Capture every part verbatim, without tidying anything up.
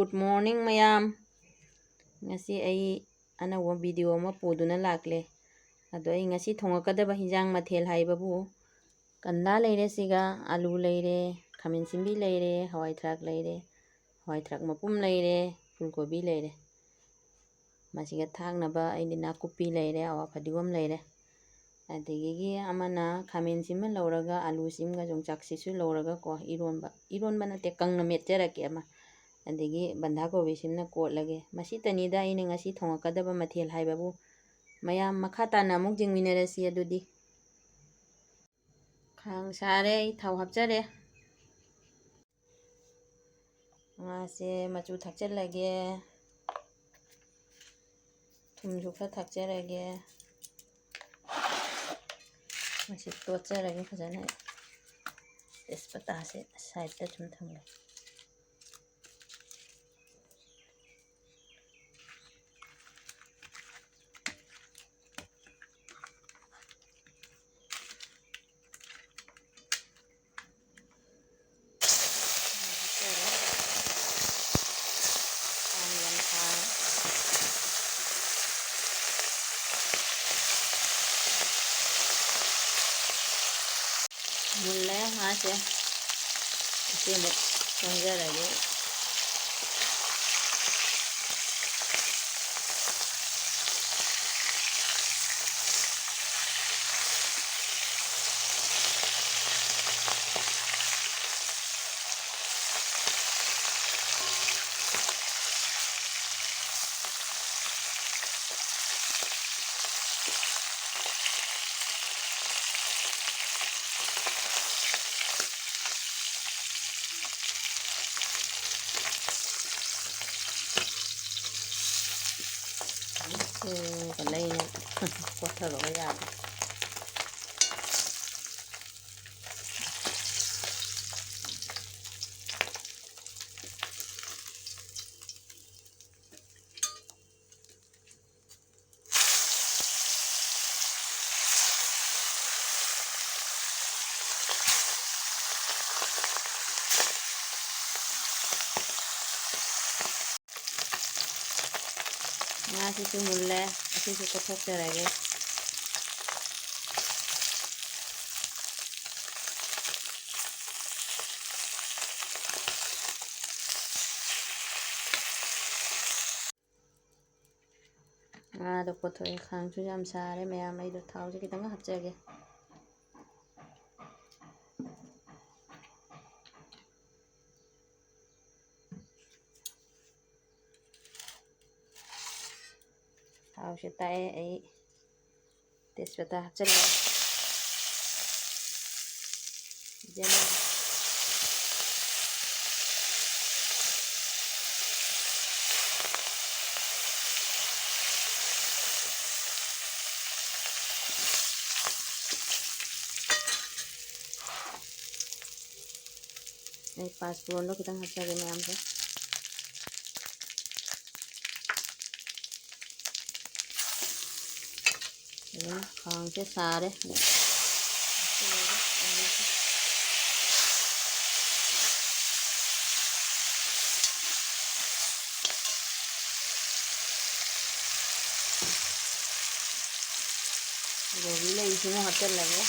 Good morning, ꯃꯌꯥꯝ꯫ ꯉꯁꯤ ꯑꯩ ꯑꯅꯧꯕ video ꯑꯃ ꯄꯨꯗꯨꯅ ꯂꯥꯛꯂꯦ꯫ ꯑꯗꯣ ꯑꯩ ꯉꯁꯤ ꯊꯣꯡꯉꯛꯀꯗꯕ ꯍꯤꯟꯖꯥꯡ ꯃꯊꯦꯜ ꯍꯥꯏꯕꯕꯨ, ꯀꯟꯗꯥ ꯂꯩꯔꯦ, ꯁꯤꯒ ꯑꯂꯨ ꯂꯩꯔꯦ, ꯈꯥꯃꯦꯟ ꯑꯁꯤꯟꯕꯤ ꯂꯩꯔꯦ, ꯍꯋꯥꯏ ꯊ꯭ꯔꯥꯛ ꯂꯩꯔꯦ, ꯍꯋꯥꯏ ꯊ꯭ꯔꯥꯛ ꯃꯄꯨꯝ ꯂꯩꯔꯦ, ꯐꯨꯜ ꯀꯣꯕꯤ ꯂꯩꯔꯦ꯫ ꯃꯁꯤꯒ ꯊꯥꯛꯅꯕ ꯑꯩꯗꯤ ꯅꯥꯀꯨꯞꯄꯤ ꯂꯩꯔꯦ, ꯑꯋꯥ ꯐꯗꯤꯒꯣꯝ ꯂꯩꯔꯦ꯫ ꯑꯗꯒꯤ ꯑꯃꯅ ꯈꯥꯃꯦꯟꯁꯤꯃ ꯂꯧꯔꯒ ꯑꯂꯨꯁꯤꯃꯒ ꯌꯣꯡꯆꯥꯛꯁꯤꯁꯨ ꯂꯧꯔꯒꯀꯣ, ꯏꯔꯣꯟꯕ, ꯏꯔꯣꯟꯕ ꯅꯠꯇꯦ, ꯀꯪꯅ ꯃꯦꯠꯆꯔꯛꯀꯦ ꯑꯃ꯫ ꯑꯗꯒꯤ ꯕꯟꯙꯥ ꯀꯣꯕꯤꯁꯤꯃꯅ ꯀꯣꯠꯂꯒꯦ꯫ ꯃꯁꯤꯇꯅꯤꯗ ꯑꯩꯅ ꯉꯁꯤ ꯊꯣꯡꯉꯛꯀꯗꯕ ꯃꯊꯦꯜ ꯍꯥꯏꯕꯕꯨ꯫ ꯃꯌꯥꯝ ꯃꯈꯥ ꯇꯥꯅ ꯑꯃꯨꯛ ꯌꯦꯡꯃꯤꯟꯅꯔꯁꯤ ꯑꯗꯨꯗꯤ꯫ ꯈꯥꯡ ꯁꯥꯔꯦ, ꯑꯩ ꯊꯥꯎ ꯍꯥꯞꯆꯔꯦ꯫ ꯉꯥꯁꯦ ꯃꯆꯨ ꯊꯥꯛꯆꯤꯜꯂꯒꯦ꯫ ꯊꯨꯝꯁꯨ ꯈꯔ ꯊꯥꯛꯆꯔꯒꯦ꯫ ꯃꯁꯤ ꯇꯣꯠꯆꯔꯒꯦ ꯐꯖꯅ꯫ ꯇꯦꯖꯄꯇꯥꯁꯦ sideꯇ ꯁꯨꯝ ꯊꯝꯒꯦ꯫ ꯃꯨꯜꯂꯦ ꯉꯥꯁꯦ꯫ ꯑꯁꯤ ꯑꯃꯨꯛ ꯆꯪꯖꯔꯒꯦ꯫ ꯁꯤꯒ ꯂꯩꯅ ꯀꯣꯠꯊꯕꯒ ꯌꯥꯔꯦ꯫ ꯁꯤꯁꯨ ꯃꯨꯜꯂꯦ, ꯑꯁꯤꯁꯨ ꯀꯣꯠꯊꯣꯛꯆꯔꯒꯦ꯫ ꯉꯥꯗꯣ ꯀꯣꯠꯊꯣꯛꯑꯦ, ꯈꯥꯡꯁꯨ ꯌꯥꯝ ꯁꯥꯔꯦ ꯃꯌꯥꯝ, ꯑꯩꯗꯣ ꯊꯥꯎꯁꯦ ꯈꯤꯇꯪ ꯍꯥꯞꯆꯒꯦ꯫ ꯊꯥꯎꯁꯦ ꯇꯥꯛꯑꯦ ꯑꯩ꯫ ꯇꯦꯖꯄꯇꯥ ꯍꯥꯞꯆꯜꯂꯦ꯫ ꯖꯦꯅꯦ-, ꯑꯩ ꯄꯥꯁꯄꯣꯔꯟꯗꯣ ꯈꯤꯇꯪ ꯍꯥꯞꯆꯒꯦ ꯃꯌꯥꯝꯁꯦ꯫ ꯑꯗꯨꯝ ꯈꯥꯡꯁꯦ ꯁꯥꯔꯦ꯫ ꯀꯣꯕꯤ ꯂꯩꯁꯤꯃ ꯍꯥꯞꯆꯤꯜꯂꯒꯦ꯫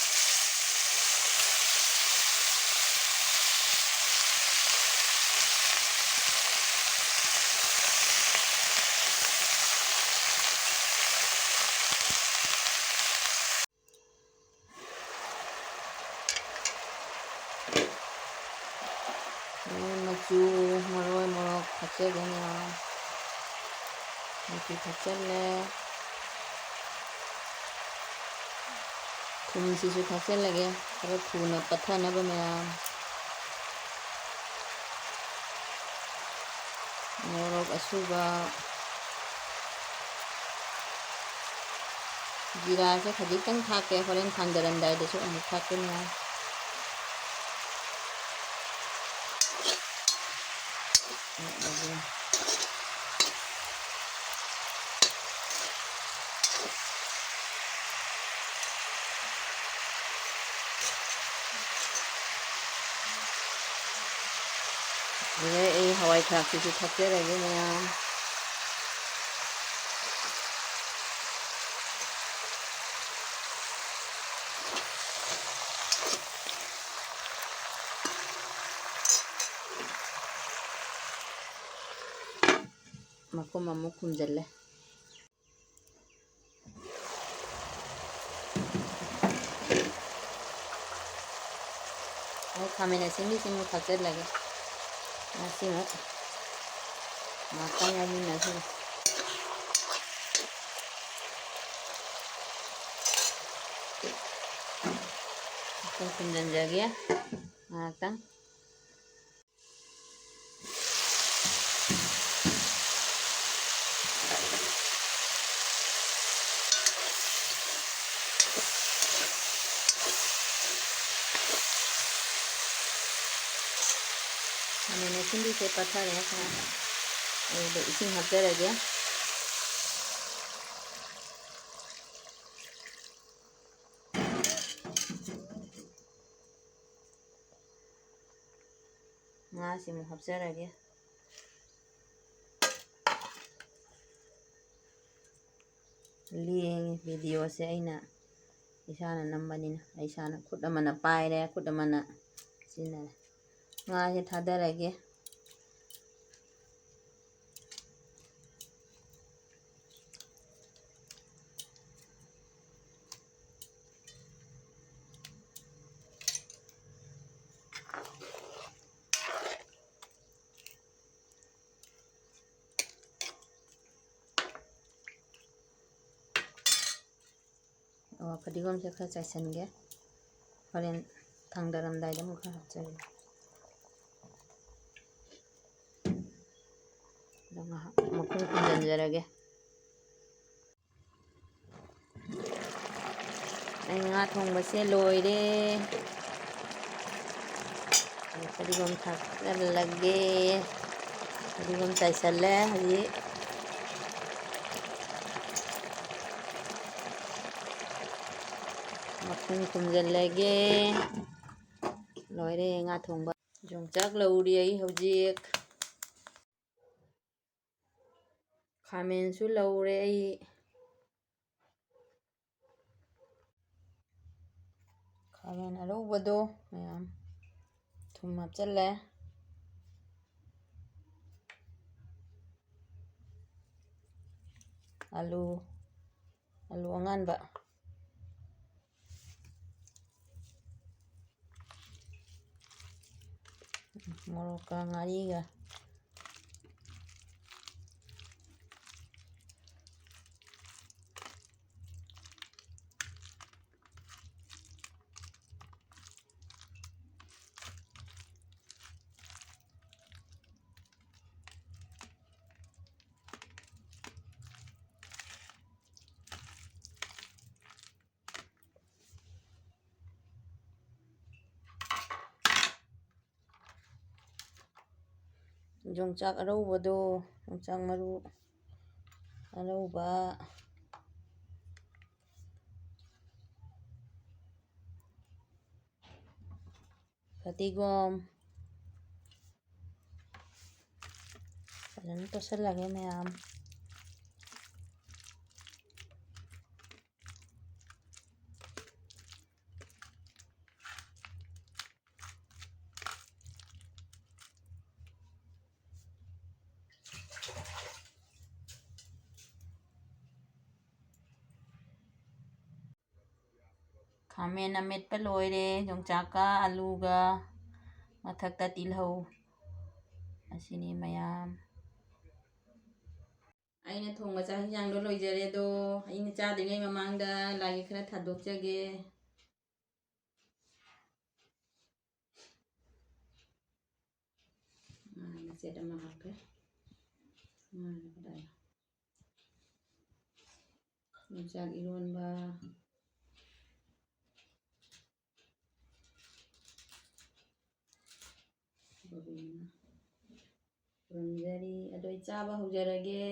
ꯑꯗꯩ ꯃꯆꯨ, ꯃꯔꯣꯏ, ꯃꯣꯔꯣꯛ ꯊꯥꯛꯆꯒꯅꯤ꯫ ꯃꯆꯨ ꯊꯥꯛꯆꯜꯂꯦ꯫ ꯊꯨꯝꯁꯤꯁꯨ ꯊꯥꯛꯆꯜꯂꯒꯦ, ꯈꯔ ꯊꯨꯅ ꯄꯠꯊꯅꯕ ꯃꯌꯥꯝ꯫ ꯃꯣꯔꯣꯛ ꯑꯁꯨꯕ, ꯖꯤꯔꯥꯁꯦ ꯈꯖꯤꯛꯇꯪ ꯊꯥꯛꯀꯦ, ꯍꯣꯔꯦꯟ ꯊꯥꯡꯗꯔꯝꯗꯥꯏꯗꯁꯨ ꯑꯃꯨꯛ ꯊꯥꯛꯀꯅꯤ꯫ ꯑꯗꯨꯗꯩ ꯑꯩ ꯍꯋꯥꯏ ꯊ꯭ꯔꯥꯛꯁꯤꯁꯨ ꯊꯥꯛꯆꯔꯒꯦ ꯃꯌꯥꯝ꯫ ꯃꯈꯨꯝ ꯑꯃꯨꯛ ꯈꯨꯝꯖꯤꯜꯂꯦ꯫ ꯑꯣ, ꯈꯥꯃꯦꯟ ꯑꯁꯤꯟꯕꯤꯁꯤꯃꯨꯛ ꯊꯥꯛꯆꯤꯜꯂꯒꯦ꯫ ꯉꯥꯁꯤꯃꯨꯛ ꯉꯥꯛꯇꯪ ꯉꯧꯃꯤꯟꯅꯁꯤꯅꯦ꯫ ꯃꯈꯨꯝ ꯈꯨꯝꯖꯤꯟꯖꯒꯦ ꯉꯥꯏꯍꯥꯛꯇꯪ꯫ ꯈꯥꯃꯦꯟ ꯑꯁꯤꯟꯕꯤꯁꯦ ꯄꯠꯊꯔꯦ꯫ ꯑꯗꯨꯗ ꯏꯁꯤꯡ ꯍꯥꯞꯆꯔꯒꯦ꯫ ꯉꯥꯁꯤꯃꯨꯛ ꯍꯥꯞꯆꯔꯒꯦ꯫ ꯂꯦꯡꯉꯤ ꯚꯤꯗꯤꯑꯣꯁꯦ ꯑꯩꯅ ꯏꯁꯥꯅ ꯅꯝꯕꯅꯤꯅ꯫ ꯑꯩ ꯏꯁꯥꯅ ꯈꯨꯠ ꯑꯃꯅ ꯄꯥꯏꯔꯦ, ꯈꯨꯠ ꯑꯃꯅ ꯁꯤꯖꯤꯟꯅꯔꯦ꯫ ꯉꯥꯁꯦ ꯊꯥꯗꯔꯒꯦ꯫ ꯑꯣ, ꯐꯗꯤꯒꯣꯝꯁꯦ ꯈꯔ ꯆꯥꯏꯁꯟꯒꯦ, ꯍꯣꯔꯦꯟ ꯊꯥꯡꯗꯔꯝꯗꯥꯏꯗ ꯑꯃꯨꯛ ꯈꯔ ꯍꯥꯞꯆꯔꯒꯦ꯫ ꯑꯗꯣ ꯉꯥꯏꯍꯥꯛ ꯃꯈꯨꯝ ꯈꯨꯝꯖꯤꯟꯖꯔꯒꯦ꯫ ꯑꯩ ꯉꯥ ꯊꯣꯡꯕꯁꯦ ꯂꯣꯏꯔꯦ꯫ ꯑꯩ ꯐꯗꯤꯒꯣꯝ ꯊꯥꯛꯆꯜꯂꯒꯦ꯫ ꯐꯗꯤꯒꯣꯝ ꯆꯥꯏꯁꯜꯂꯦ ꯍꯧꯖꯤꯛ꯫ ꯃꯈꯨꯝ ꯈꯨꯝꯖꯤꯜꯂꯒꯦ꯫ ꯂꯣꯏꯔꯦ ꯉꯥ ꯊꯣꯡꯕ꯫ ꯌꯣꯡꯆꯥꯛ ꯂꯧꯔꯤ ꯑꯩ ꯍꯧꯖꯤꯛ꯫ ꯈꯥꯃꯦꯟꯁꯨ ꯂꯧꯔꯦ ꯑꯩ꯫ ꯈꯥꯃꯦꯟ ꯑꯔꯧꯕꯗꯣ ꯃꯌꯥꯝ꯫ ꯊꯨꯝ ꯍꯥꯞꯆꯜꯂꯦ꯫ ꯑꯂꯨ, ꯑꯂꯨ ꯑꯉꯥꯟꯕ, ꯃꯣꯔꯣꯛꯀ ꯉꯥꯔꯤꯒ꯫ ꯌꯣꯡꯆꯥꯛ ꯑꯔꯧꯕꯗꯣ, ꯌꯣꯡꯆꯥꯛ ꯃꯔꯨ ꯑꯔꯧꯕ, ꯐꯗꯤꯒꯣꯝ ꯐꯖꯅ ꯇꯣꯠꯁꯤꯜꯂꯒꯦ ꯃꯌꯥꯝ꯫ ꯈꯥꯃꯦꯟ ꯑꯃꯦꯠꯄ ꯂꯣꯏꯔꯦ, ꯌꯣꯡꯆꯥꯛꯀ ꯑꯂꯨꯒ, ꯃꯊꯛꯇ ꯇꯤꯜꯍꯧ꯫ ꯑꯁꯤꯅꯤ ꯃꯌꯥꯝ꯫ ꯑꯩꯅ ꯊꯣꯡꯕ ꯆꯥꯛ ꯍꯤꯟꯖꯥꯡꯗꯣ ꯂꯣꯏꯖꯔꯦ꯫ ꯑꯗꯣ ꯑꯩꯅ ꯆꯥꯗ꯭ꯔꯤꯉꯩ ꯃꯃꯥꯡꯗ ꯂꯥꯏꯒꯤ ꯈꯔ ꯊꯥꯗꯣꯛꯆꯒꯦ꯫ ꯉꯥ ꯃꯆꯦꯠ ꯑꯃ ꯍꯥꯞꯈ꯭ꯔꯦ꯫ ꯉꯥ ꯀꯗꯥꯏ? ꯌꯣꯡꯆꯥꯛ ꯏꯔꯣꯟꯕ꯫ ꯈꯨꯔꯨꯝꯖꯔꯤ꯫ ꯑꯗꯣ ꯑꯩ ꯆꯥꯕ ꯍꯧꯖꯔꯒꯦ꯫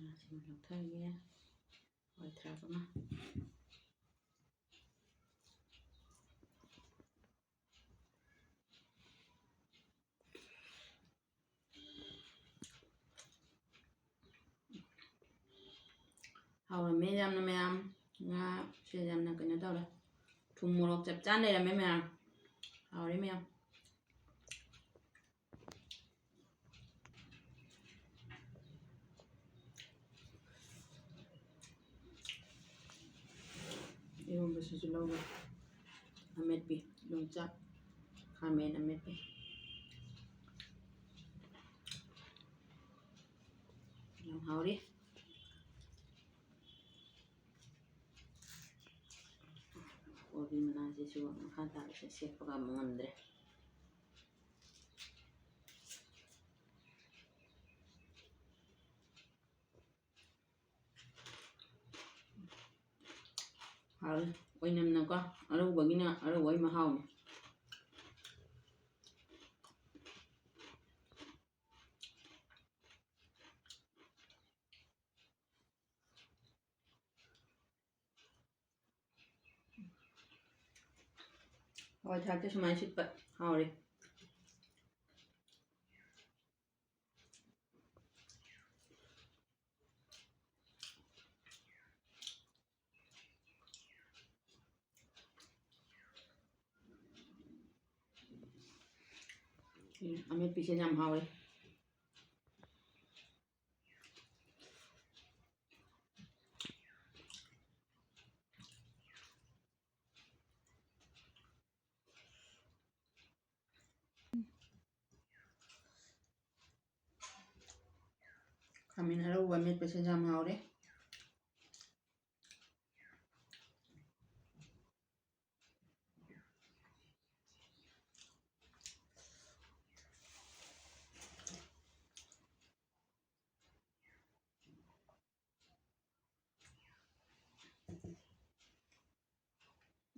ꯉꯥꯁꯤꯃ ꯂꯧꯊꯔꯒꯦ꯫ ꯍꯋꯥꯏ ꯊ꯭ꯔꯥꯛ ꯑꯃ꯫ ꯍꯥꯎꯔꯝꯃꯦ ꯌꯥꯝꯅ ꯃꯌꯥꯝ꯫ ꯉꯥꯁꯦ ꯌꯥꯝꯅ ꯀꯩꯅꯣ ꯇꯧꯔꯦ꯫ ꯊꯨꯝ ꯃꯣꯔꯣꯛ ꯆꯞ ꯆꯥꯅ ꯂꯩꯔꯝꯃꯦ ꯃꯌꯥꯝ꯫ ꯍꯥꯎꯔꯦ ꯃꯌꯥꯝ꯫ ꯇꯤꯜꯍꯧꯒ ꯑꯃꯦꯠꯄꯤ, ꯌꯣꯡꯆꯥꯛ, ꯈꯥꯃꯦꯟ ꯑꯃꯦꯠꯄꯤ꯫ ꯌꯥꯝ ꯍꯥꯎꯔꯤ꯫ ꯀꯣꯕꯤ ꯃꯅꯥꯁꯤꯁꯨ ꯃꯈꯥ ꯇꯥꯕꯁꯦ ꯁꯦꯠꯄꯒ ꯑꯃꯨꯛ ꯉꯝꯗ꯭ꯔꯦ꯫ ꯍꯥꯎꯔꯦ꯫ ꯑꯣꯏꯅꯝꯅꯀꯣ, ꯑꯔꯧꯕꯒꯤꯅ ꯑꯔꯧꯕꯒꯤ ꯃꯍꯥꯎꯅꯤ꯫ ꯍꯋꯥꯏ ꯊ꯭ꯔꯥꯛꯇꯤ ꯁꯨꯃꯥꯏꯅ ꯁꯤꯠꯄ ꯍꯥꯎꯔꯦ꯫ ꯎꯝ, ꯑꯃꯦꯠꯄꯤꯁꯦ ꯌꯥꯝ ꯍꯥꯎꯔꯦ꯫ ꯈꯥꯃꯦꯟ ꯑꯔꯧꯕ ꯃꯦꯠꯄꯁꯦ ꯌꯥꯝ ꯍꯥꯎꯔꯦ꯫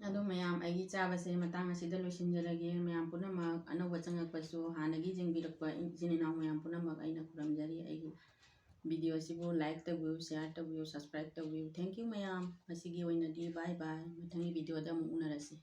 ꯑꯗꯣ ꯃꯌꯥꯝ, ꯑꯩꯒꯤ ꯆꯥꯕꯁꯦ ꯃꯇꯥꯡ ꯑꯁꯤꯗ ꯂꯣꯏꯁꯤꯟꯖꯔꯒꯦ꯫ ꯃꯌꯥꯝ ꯄꯨꯝꯅꯃꯛ ꯑꯅꯧꯕ ꯆꯪꯉꯛꯄꯁꯨ ꯍꯥꯟꯅꯒꯤ ꯌꯦꯡꯕꯤꯔꯛꯄ ꯏꯆꯤꯟ ꯏꯅꯥꯎ ꯃꯌꯥꯝ ꯄꯨꯝꯅꯃꯛ ꯑꯩꯅ ꯈꯨꯔꯨꯝꯖꯔꯤ꯫ ꯑꯩꯒꯤ video ꯑꯁꯤꯕꯨ like ꯇꯧꯕꯤꯌꯨ, share ꯇꯧꯕꯤꯌꯨ, subscribe ꯇꯧꯕꯤꯌꯨ꯫ Thank you ꯃꯌꯥꯝ꯫ ꯉꯁꯤꯒꯤ ꯑꯣꯏꯅꯗꯤ bye bye꯫ ꯃꯊꯪꯒꯤ videoꯗ ꯑꯃꯨꯛ ꯎꯅꯔꯁꯤ꯫